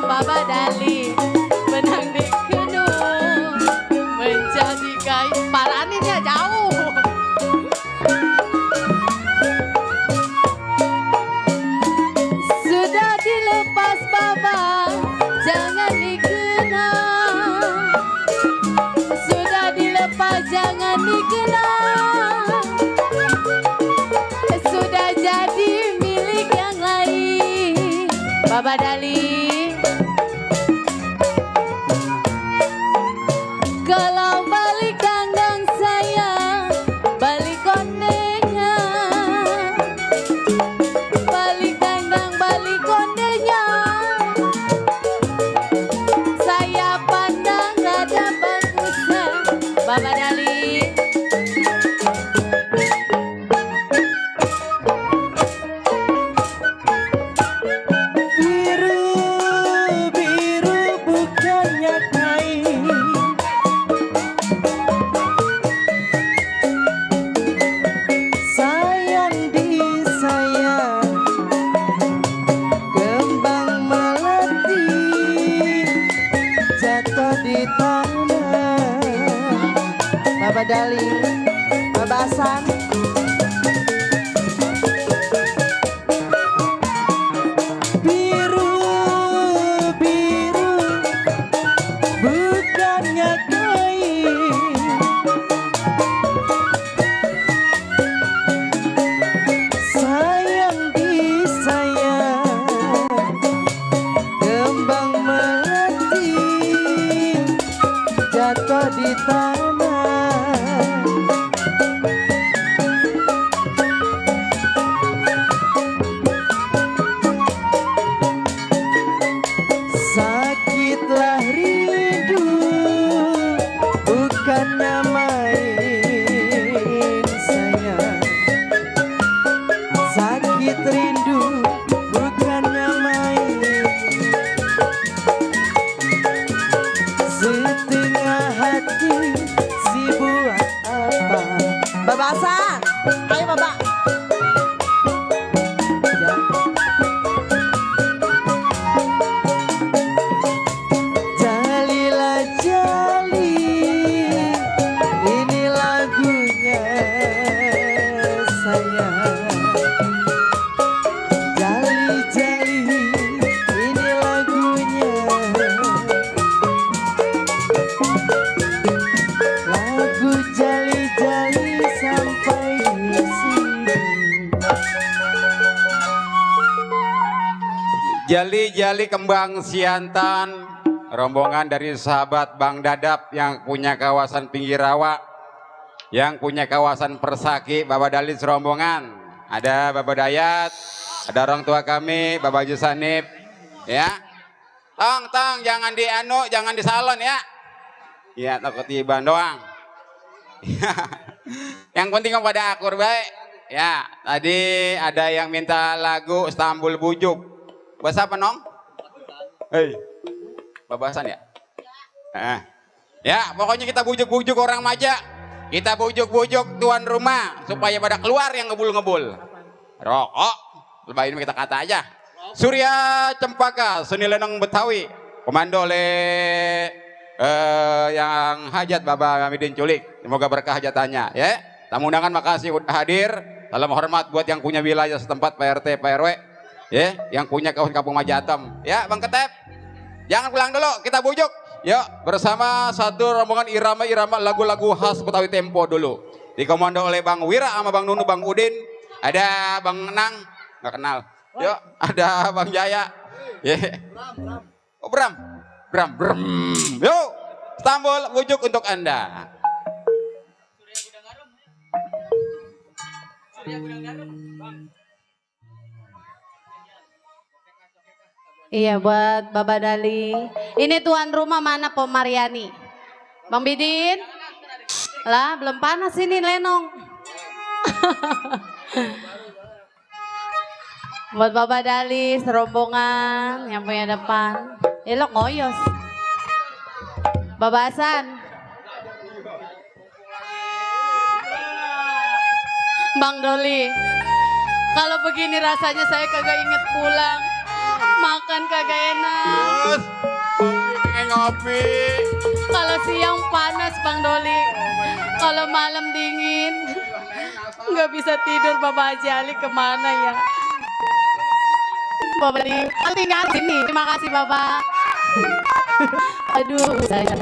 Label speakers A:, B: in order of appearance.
A: Baba Dali benang di gedung menjadi kain paraninnya jauh. Sudah dilepas Baba jangan dikenal, sudah dilepas jangan dikenal, sudah jadi milik yang lain. Baba Dali, kalau balik kandang saya, balik kondenya, balik kandang balik kondenya, saya pandang rada bagusnya. Baba Dali,
B: Biru bukannya kain, sayang disayang, kembang melati jatuh di tanah. Baba Dali, Baba Hasan. Biru bukannya kain, sayang disayang, kembang melati jatuh di tanah. Sakitlah rindu bukannya main sayang, sakit rindu bukannya main, setengah hati si buat apa. Baba Hasan, ayo Baba. Ya. Jalilah jali, ini lagunya sayang. Jali jali, ini lagunya. Lagu jali jali sampai di sini.
C: Jali-jali kembang siantan, rombongan dari sahabat Bang Dadap yang punya kawasan pinggir rawa, yang punya kawasan Persaki, Baba Dali serombongan. Ada Baba Dayat, ada orang tua kami, Baba Haji Sanip, ya. Tong, jangan di jangan di salon ya. Ya takut tiban doang. Yang penting kepada akur baik. Ya, tadi ada yang minta lagu Istanbul Bujuk. Bahasa apa nong? Hei, Baba Hasan ya? Ya, pokoknya kita bujuk-bujuk orang Maja. Kita bujuk-bujuk tuan rumah supaya pada keluar yang ngebul-ngebul. Rokok, lebahin kita kata aja. Surya Cempaka, seni lenong Betawi, komando oleh yang hajat Baba Hamidin Culik. Semoga berkah hajatannya ya. Tamu undangan makasih udah hadir. Salam hormat buat yang punya wilayah setempat Pak RT, Pak RW. Ya, yang punya kawasan Kampung Majatem. Ya, Bang Ketep. Jangan pulang dulu, kita bujuk. Yuk, bersama satu rombongan irama-irama lagu-lagu khas Betawi Tempo dulu. Dikomando oleh Bang Wira sama Bang Nunu, Bang Udin. Ada Bang Nang, nggak kenal. Yuk, ada Bang Jaya. Oh, Bram. Yuk, Istanbul bujuk untuk Anda.
A: Iya buat Baba Dali. Ini tuan rumah mana Po Mariani? Bang Bidin? Lah belum panas ini lenong. Buat Baba Dali serombongan yang punya depan. Elok ngoyos. Baba Hasan. Bang Doli. Kalau begini rasanya saya kagak inget pulang. Makan kagak enak.
C: Terus pengen ngopi.
A: Kalau siang panas Bang Doli. Kalau malam dingin. Nggak bisa tidur Bapak Haji Ali kemana ya? Bapak Ali, tinggal sini. Terima kasih Bapak. Aduh, saya